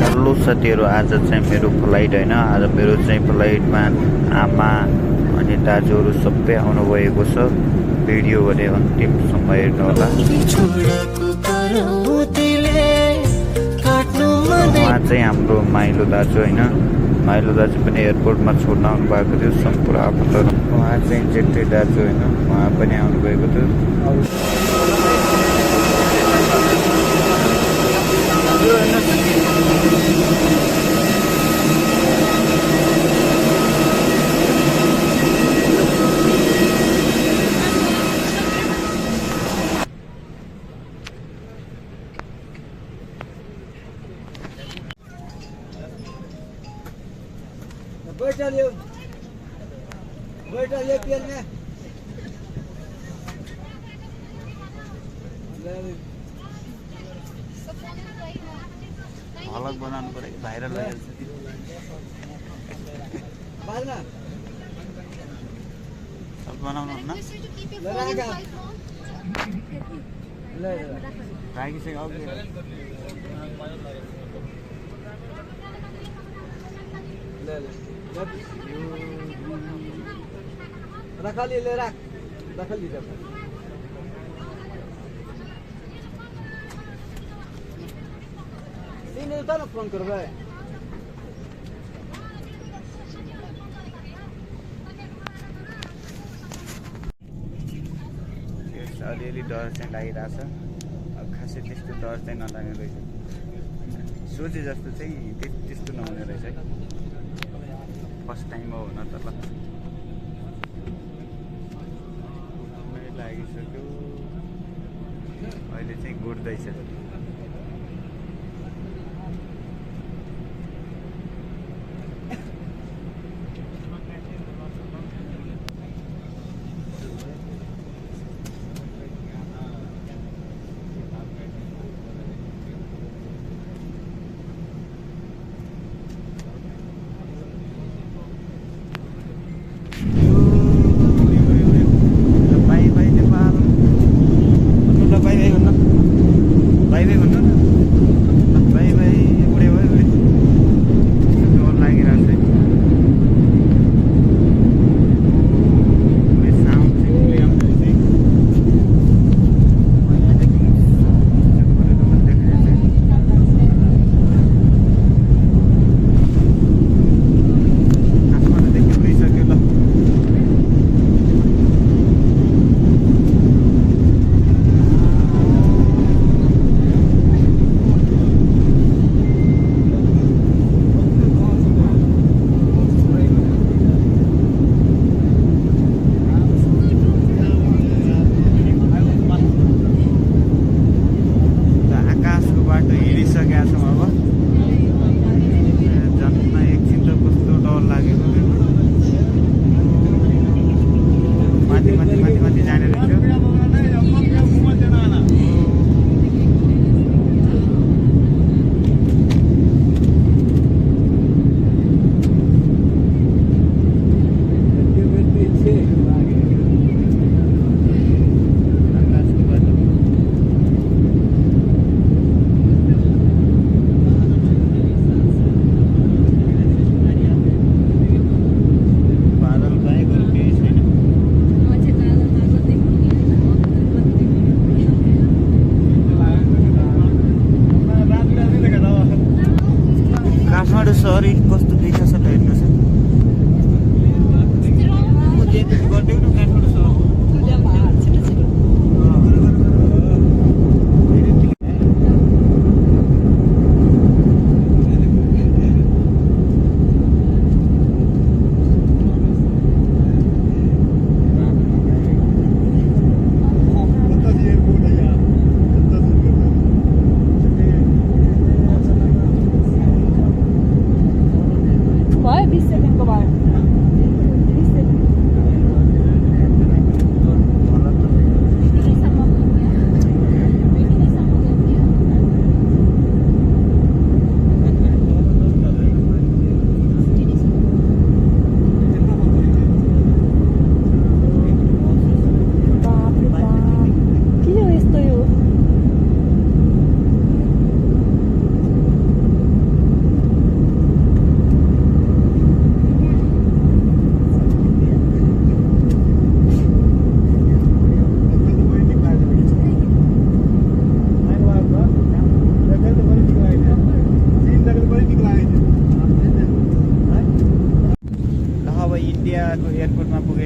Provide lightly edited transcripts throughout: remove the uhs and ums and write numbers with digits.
Hello साथीहरू, आज चाहिँ मेरो फ्लाइट होइन। आज मेरो चाहिँ फ्लाइटमा आमा अनि दाजुहरू सबै आउनुभएको छ। भिडियो भने अन्तिमसम्म हेर्नुहोला। उहाँ चाहिँ हाम्रो माइलो दाजु होइन। माइलो दाजु पनि एयरपोर्टमा छोड्न आउनुभएको थियो सम्पूर्ण आफन्तहरू। उहाँ चाहिँ जेठे दाजु होइन, उहाँ पनि आउनुभएको थियो। बैठा लियो पेन में अलग बनाउनु पर्यो, भाइरल भइहाल्छ। सब बनाउनु हुन्न राखिसक्यो अघि। रखली ले रख रखली तीन होता ना फोन करबे। अलिअलि डर चाहिँ लागिरहेछ। अब खासै त्यस्तो डर चाहिँ नलाग्ने रहेछ। सोचे जस्तो चाहिँ त्यस्तो नहुने रहेछ है। फर्स्ट टाइम हो हुन त। ल लागिसक्यो, अहिले चाहिँ गुड्दैछ।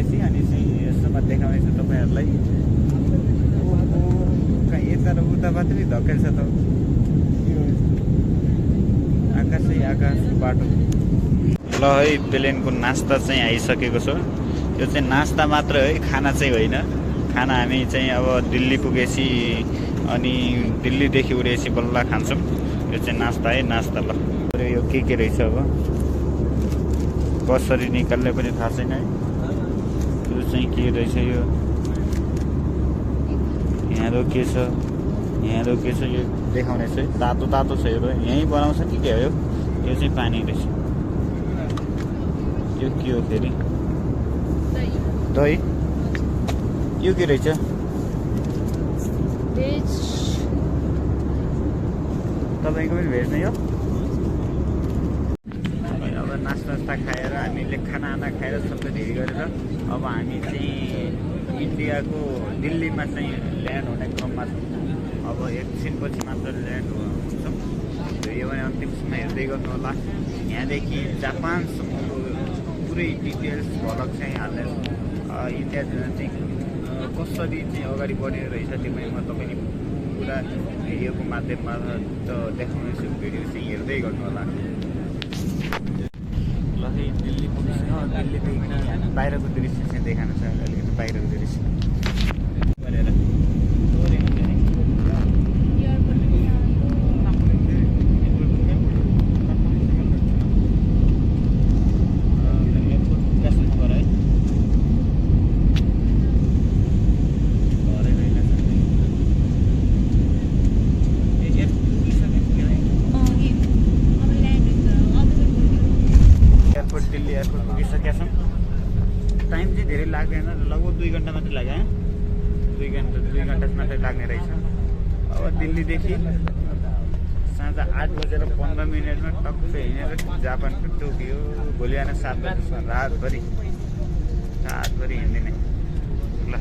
पुगेपछि अनि चाहिँ यसोमा देखाउनेछु तपाईँहरूलाई। कहाँ यता र उता मात्रै धकेल्छ त, आकाशै आकाश बाटो। ल है, प्लेनको नास्ता चाहिँ आइसकेको छ। यो चाहिँ नास्ता मात्र है, खाना चाहिँ होइन। खाना हामी चाहिँ अब दिल्ली पुगेपछि अनि दिल्लीदेखि उडेपछि बल्ल खान्छौँ। यो चाहिँ नास्ता है, नास्ता। ल यो के रहेछ अब कसरी निकाल्ने पनि थाहा छैन है। यो चाहिँ के रहेछ, यो यहाँ रोकिएछ, यहाँ रोकिएछ। यो देखाउने छ है, तातो तातो छ यो। यहीँ बनाउँछ कि के हो यो? यो चाहिँ पानी रहेछ। यो के हो फेरि? दही। यो के रहेछ? तपाईँको पनि भेज नै हो? अब नास्ता खाएर हामीले खाना खाएर सबै रेडी गरेर अब हामी चाहिँ इन्डियाको दिल्लीमा चाहिँ ल्यान्ड हुने क्रममा छौँ। अब एकछिनपछि मात्र ल्यान्ड हुन्छौँ। यो भने अन्तिम समय हेर्दै गर्नु होला। यहाँदेखि जापानसम्मको पुरै डिटेल्स भ्लग चाहिँ हाल्नेछु। इन्डिया चाहिँ कसरी चाहिँ अगाडि बढेर रहेछ त्यो पनि म तपाईँले पुरा भिडियोको माध्यममा देखाउनेछु। भिडियो चाहिँ हेर्दै गर्नु होला। ल है, दिल्ली पुगिसक्यो। दिल्लीदेखि बाहिरको दृश्य चाहिँ देखाउनु छ, अलिकति बाहिरको दृश्य गरेर दिल्ली एयरपोर्ट पुगिसकेका छौँ। टाइम चाहिँ धेरै लाग्दैन, लगभग 2 घन्टा मात्रै लाग्यो है। 2 घन्टा मात्रै लाग्ने रहेछ। अब दिल्लीदेखि साँझ 8:15 टक्कै हिँडेर जापानको टोकियो। भोलि बिहान 7 बजीसम्म रातभरि हिँडिदिने। ल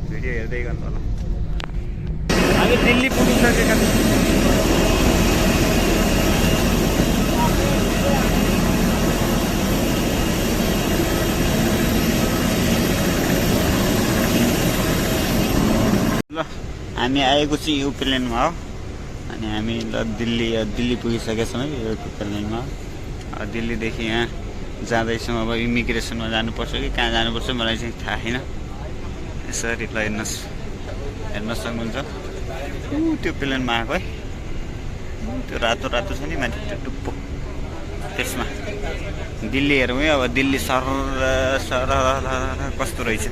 भिडियो हेर्दै गर्नु होला। हामी दिल्ली पुगिसकेका छौँ। ल हामी आएको चाहिँ यो प्लेनमा हो। अनि हामी ल दिल्ली पुगिसकेका छौँ है यो प्लेनमा। दिल्लीदेखि यहाँ जाँदैछौँ। अब इमिग्रेसनमा जानुपर्छ कि कहाँ जानुपर्छ मलाई चाहिँ थाहा छैन। यसरी ल हेर्न सक्नुहुन्छ। त्यो प्लेनमा आएको है, त्यो रातो रातो छ नि माथि, त्यो टुप्पो, त्यसमा दिल्ली हेरौँ है। अब दिल्ली सर कस्तो रहेछ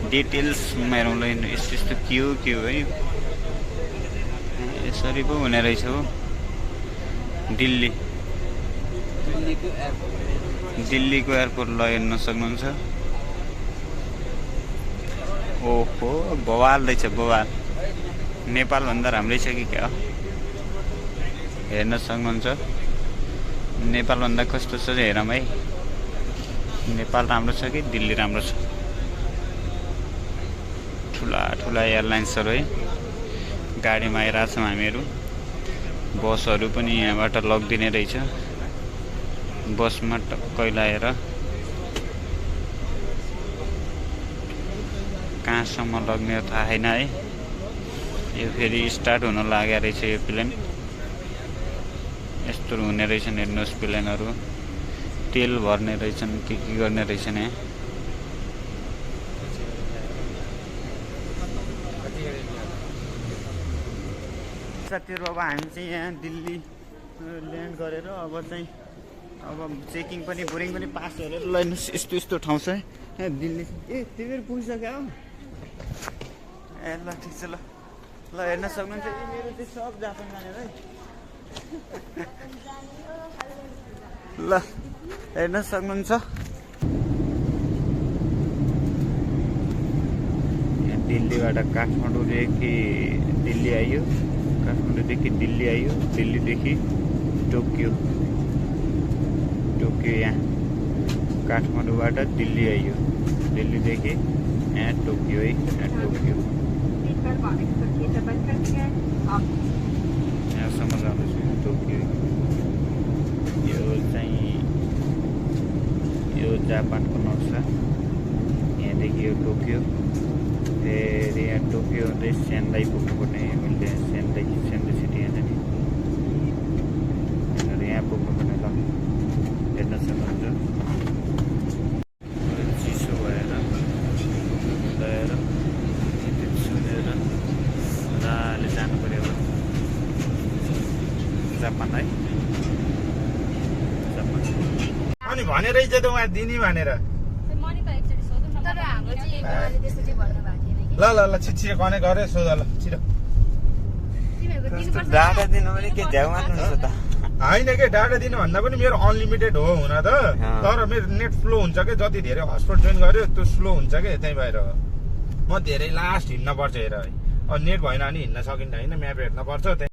डिटेल्समा हेरौँ ल। यस्तो के हो है, यसरी पो हुने रहेछ हो। दिल्लीको एयरपोर्ट ल हेर्न सक्नुहुन्छ। ओहो बवाल रहेछ, बवाल। नेपालभन्दा राम्रै छ कि क्या हो, हेर्न सक्नुहुन्छ। नेपालभन्दा कस्तो छ हेरौँ है। नेपाल राम्रो छ कि दिल्ली राम्रो छ? ठुला एयरलाइन्सहरू है। गाडीमा आइरहेको छौँ हामीहरू। बसहरू पनि यहाँबाट लगिदिने रहेछ। बसमा टक्कै लगाएर कहाँसम्म लग्ने थाहा छैन है। यो फेरि स्टार्ट हुन लागेको रहेछ यो प्लेन। यस्तो हुने रहेछन् हेर्नुहोस् प्लेनहरू। तेल भर्ने रहेछन् के गर्ने रहेछन् यहाँ। साथीहरू अब हामी चाहिँ यहाँ दिल्ली ल्यान्ड गरेर अब चेकिङ पनि बोर्डिङ पनि पास गरेर ल हेर्नुहोस् यस्तो ठाउँ छ है दिल्ली। त्यो बेर पुगिसक्यो हो। ल ठिक छ। ल हेर्न सक्नुहुन्छ। मेरो चाहिँ सब जापान जाने है। ल हेर्न सक्नुहुन्छ। दिल्लीबाट काठमाडौँदेखि दिल्ली आइयो, काठमाडौँदेखि दिल्ली आइयो, दिल्लीदेखि टोकियो यहाँ। काठमाडौँबाट दिल्ली आइयो, दिल्लीदेखि यहाँ टोकियो है। टोकियो यहाँसम्म जाँदैछु टोकियो। यो जापानको नक्सा यहाँदेखि यो टोकियो फेरि यहाँ टोकियो हुँदै सेन्डाई पुग्नुपर्ने मैले सेन्डाई सिटी यहाँ नि यहाँ पुग्नुपर्ने ल हेर्न सक्नुहुन्छ चिसो भएर गएर सुनेर मजाले जानु पर्यो अब जापान है जापान अनि भनेरै चाहिँ त उहाँ दिने भनेर तर हाम्रो चाहिँ एकजनाले त्यस्तो चाहिँ भन्नुभएको थिएन कि ल ल ल छिटो कनेक्ट गरेर सोध ल छिटो तिमीहरूको दिनुपर्छ डाटा दिनु पनि के झ्याउ मान्नुहुन्छ त होइन के डाटा दिनु भन्दा पनि मेरो अनलिमिटेड हो हुन त तर मेरो नेट स्लो हुन्छ कि जति धेरै हटस्पट जोइन गर्यो त्यो स्लो हुन्छ कि त्यही भएर म धेरै लास्ट हिँड्न पर्छ हेर अब नेट भएन भने हिँड्न सकिन्न होइन म्याप हेर्न पर्छ